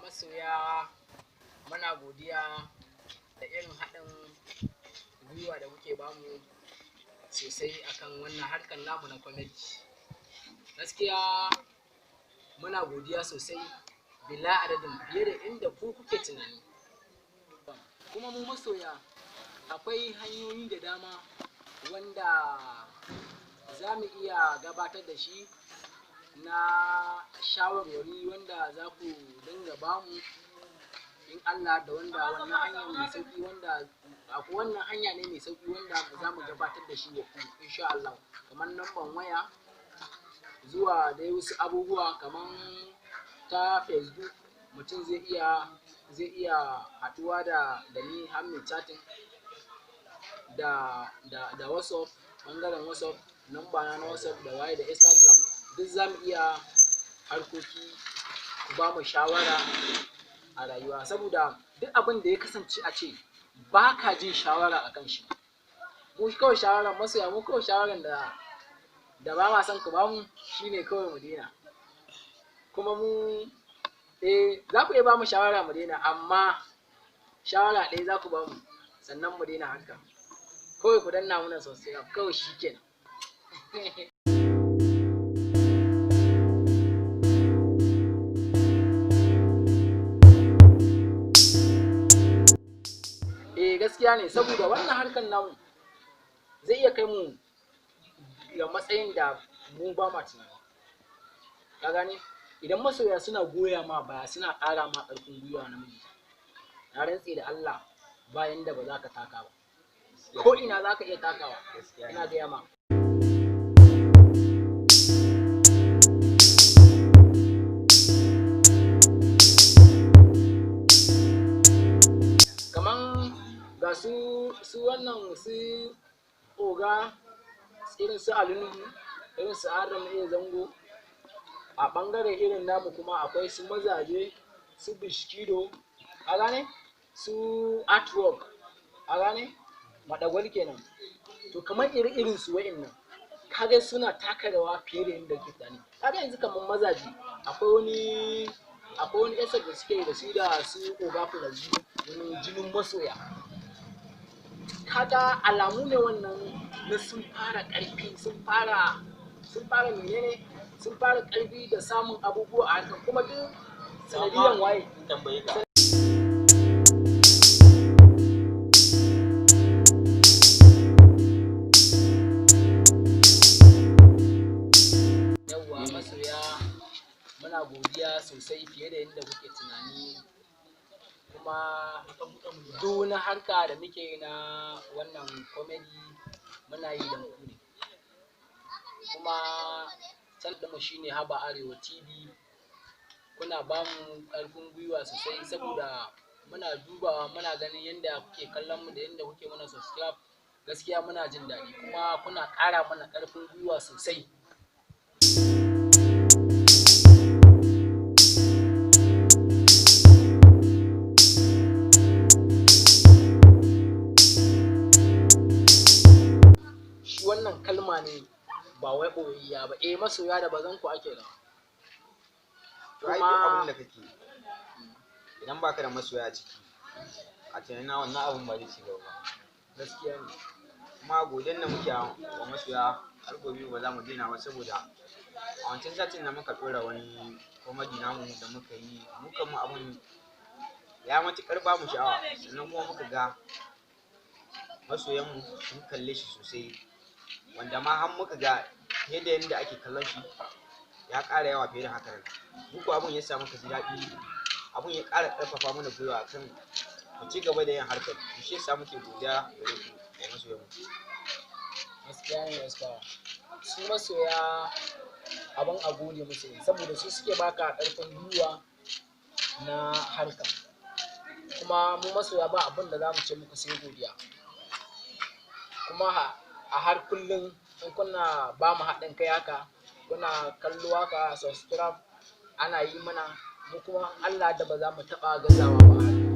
Masoya, muna godiya da irin haɗin gwiwa da kuke bamu sosai akan wannan harkar namu na comedy. Gaskiya muna godiya sosai bila adadin, fiye da inda ku kuke tunani. Kuma mu masoya akwai hanyoyi da dama wanda za mu iya gabatar da shi na shawarwari wanda za ku dinga bamu in Allah da wanda wannan hanya mai sauki, wanda akwai wannan hanya ne mai sauki wanda za mu gabatar da shi wa ku insha Allah, kamar namban waya zuwa dai wasu abubuwa kamar ta Facebook. Mutum zai iya haɗuwa da ni har mai chatting da WhatsApp, ɓangaren WhatsApp, namba na na WhatsApp da waye da Instagram, duk za mu iya harkoki. Ku ba mu shawara a rayuwa, saboda duk abin da ya kasance a ce ba ka jin shawara a kan shi, mu kawai shawaran masoya, mu kawai shawaran da ba ma son ku ba mu shine kawai mu daina. Kuma mu za ku iya ba mu shawara mu daina, amma shawara ɗaya za ku ba mu sannan mu daina harka: kawai ku danna muna subscribe kawai, shikenan. Eh, gaskiya ne, saboda wannan harkar namu zai iya kai mu ga matsayin da mu ba ma tunani. Ka gane, idan masoya suna goya ma baya, suna ƙara ma ƙarfin gwiwa, namiji, na rantse da Allah bayan da ba za ka taka ba, ko ina za ka iya takawa. Ina gaya ma. Kaman ga su wannan su oga, irin su Ali Nuhu, irin su Adam A Zango. A ɓangaren irin namu kuma akwai su mazaje, su Bishkido, a gane, su artwork, a gane, madagwal kenan. To kamar iri irin su wa'innan, kaga suna taka rawa fiye da yadda kake tunani. Kaga yanzu kamar mazaje, akwai wani episode da suke da su da su oga Fulazi, wani jinin masoya. Kaga alamu ne wannan na sun fara ƙarfi, sun fara menene, sun fara ƙarfi da samun abubuwa a harkar. Kuma duk sanadiyan waye? Tambaye ka. Yawwa masoya, muna godiya sosai fiye da yadda kuke tunani. Kuma duk wani harka da muke yi na wannan comedy, muna yi don ku ne. Kuma channel ɗinmu shine Haba Arewa TV. Kuna ba mu ƙarfin gwiwa sosai, saboda muna dubawa, muna ganin yadda kuke kallon mu da yadda kuke mana subscribe. Gaskiya muna jin daɗi, kuma kuna ƙara mana ƙarfin gwiwa sosai. Shi wannan kalma ne ba wai ɓoyayya ba. Eh, masoya, da bazan ku ake rawa. To ai duk abin da kake, idan baka da masoya a ciki, a tunanina wannan abin ba zai ci gaba ba. Gaskiya ne. Kuma godiyar da muke wa masoya har gobe ba za mu daina ba, saboda a wancan satin da muka ɗora wani comedy namu da muka yi, mu kanmu abun ya matuƙar ba mu sha'awa. Sannan kuma muka ga masoyanmu sun kalle shi sosai, wanda ma har muka ga fiye da yadda ake kallon shi ya ƙara yawa fiye da haka nan. Mu ko abun ya sa muka ji daɗi, abun ya ƙara ƙarfafa mana gwiwa akan mu ci gaba da yin harkar. Shi yasa muke godiya gare ku da masoyanmu. Gaskiya ne, gaskiya su masoya abin a gode musu ne, saboda su suke baka ƙarfin gwiwa na harka. Kuma mu masoya ba abin da za mu ce muku sai godiya. Kuma a har kullum in kuna ba mu haɗin kai haka, kuna kallo haka, subscribe ana yi mana, mu kuma Allah da ba za mu taɓa gazawa ba.